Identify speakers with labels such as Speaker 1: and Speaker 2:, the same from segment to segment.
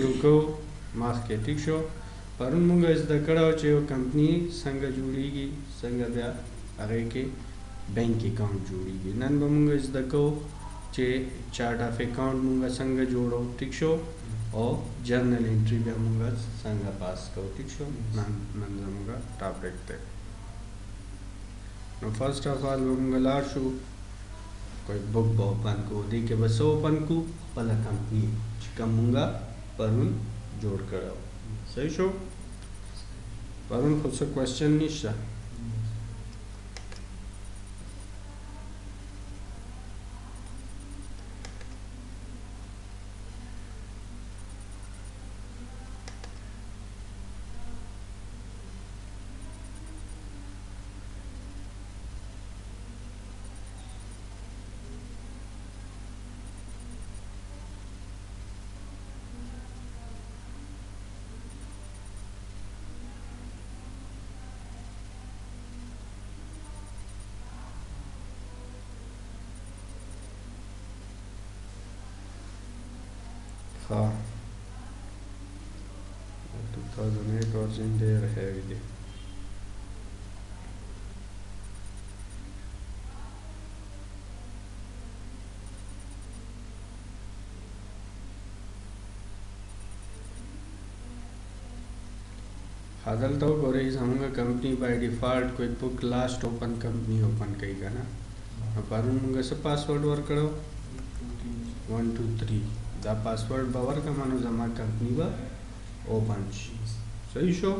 Speaker 1: کو مخکې ټیک شو. پرون مونږ زده کړه چې یو کمپنی څنګه جوړیږي، څنګه بیا هغې کې بانک اکاونټ جوړیږي. نن به مونږ زده کوو چې چارټ اف اکاونټ مونږ څنګه جوړو، ټیک شو، او جرنل انټری بیا مونږ څنګه پاس کوو، ټیک شو. نن زمونږ ټاپک دی. نو فرست اف آل به مونږ لاړ شو کوئی بوک به اوپن کو، دې کې به څه اوپن کو؟ خپله کمپنی چې کوم مونږ پرون جوړ کړو. صحیح شو؟ پرون خو څه کوېسچن نشته. ښه، 2008 ورژن ډېر هیوي دی. ښه، دلته وګورئ، زمونږ کمپنی بای ډیفالټ کویک بوک لاست اوپن کمپنی اوپن کوي که نه. نو پرون مونږ څه پاسورډ ورکړو؟ 1 2 3. دا پاسورډ به ورکړم نو زما کمپنی به اوپن شي. صحیح شو؟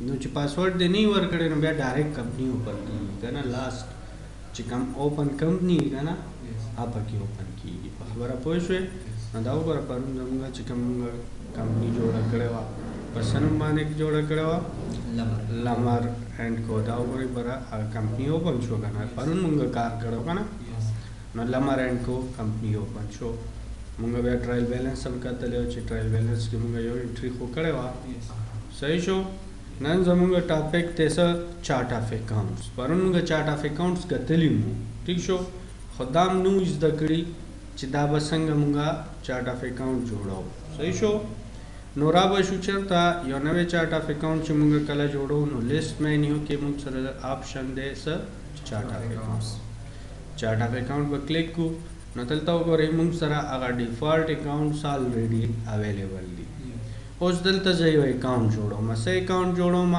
Speaker 1: نو چې پاسورډ دې نه ورکړی نو بیا ډایرکټ کمپنی اوپن کیږي که نه. لاست چې کوم اوپن کمپنی وي که نه، هغه پکې اوپن کیږي. په خبره پوه شوې؟ نو دا وګوره، پرون زمونږ چې کوم مونږ کمپنی جوړه کړې وه، په څه نوم باندې جوړه کړې وه؟ لمر اینډ کو. دا وګورئ، بره هغه کمپنی اوپن شو که نه؟ پرون مونږ کار کړی که نه؟ نو لمر اینډ کو کمپنی اوپن شو. مونږ بیا ټرایل بیلانس هم کتلی و چې ټرایل بیلانس کې مونږ یو انټري خو کړې وه. صحیح شو؟ نن زمونږ ټاپک دی څه؟ چارټ اف اکاونټس. پرون مونږ چارټ اف اکاونټس کتلي وو، ټیک شو، خو دا هم نه وو زده کړي چې دا به څنګه مونږ چارټ اف اکاونټ جوړو. صحیح شو؟ نو را به شو چېرته یو نوی چارټ اف اکاونټ چې مونږ کله جوړو، نو لیست مینیو کې مونږ سره آپشن دی څه؟ چارټ اف اکاونټس. چارټ اف اکاونټ به کلیک کو، نو دلته وګورئ مونږ سره هغه ډیفالټ اکاونټس الریډي اویلیبل دي. اوس دلته زه یو اکاونټ جوړوم. څه اکاونټ جوړوم؟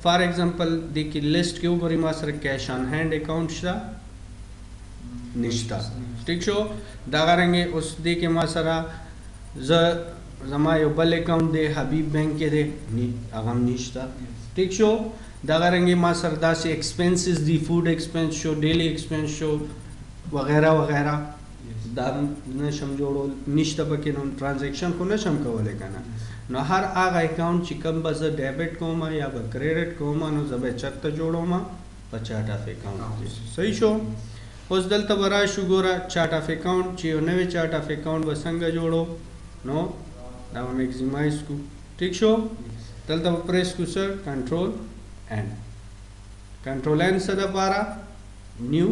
Speaker 1: فار ایگزامپل دې کې لیست کې وګورئ، ما سره کیش آن هینډ اکاونټ شته؟ نشته، ټیک شو. دغه رنګې اوس دې کې ما سره زه زما یو بل اکاونټ دی، حبیب بانک کې دی، هغه هم نشته، ټیک شو. دغه رنګې ما سره داسې ایکسپنسز دي، فوډ ایکسپنس شو، ډیلی ایکسپنس شو، وغیرہ وغیرہ، دا نشم جوړول، نشته پکې، نو ترانزیکشن خو نشم کولی که نه. نو هر هغه اکاونټ چې کوم به زه ډیبټ کوم یا به کریډټ کوم، نو زه به یې چېرته جوړوم؟ په چارټ اف اکاونټ کې. صحیح شو؟ اوس دلته به راشو، ګوره چارټ اف اکاونټ چې یو نوی چارټ اف اکاونټ به څنګه جوړو، نو دا به میکسیمایز کو، ټیک شو. دلته به پریس کو څه؟ کنټرول ان. کنټرول ان څه دپاره؟ نیو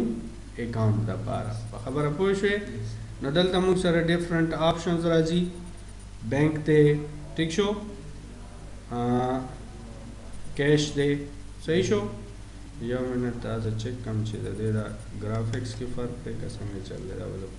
Speaker 1: اکاونټ دپاره. په خبره پوه شوې؟ نو دلته موږ سره ډیفرنټ آپشنز راځي، بانک دی، ټیک شو، کیش دی. صحیح شو؟ یو منټ، دا زه چک کم چې د دې دا ګرافکس کې فرق دی که څنګه چل دی. دا به زه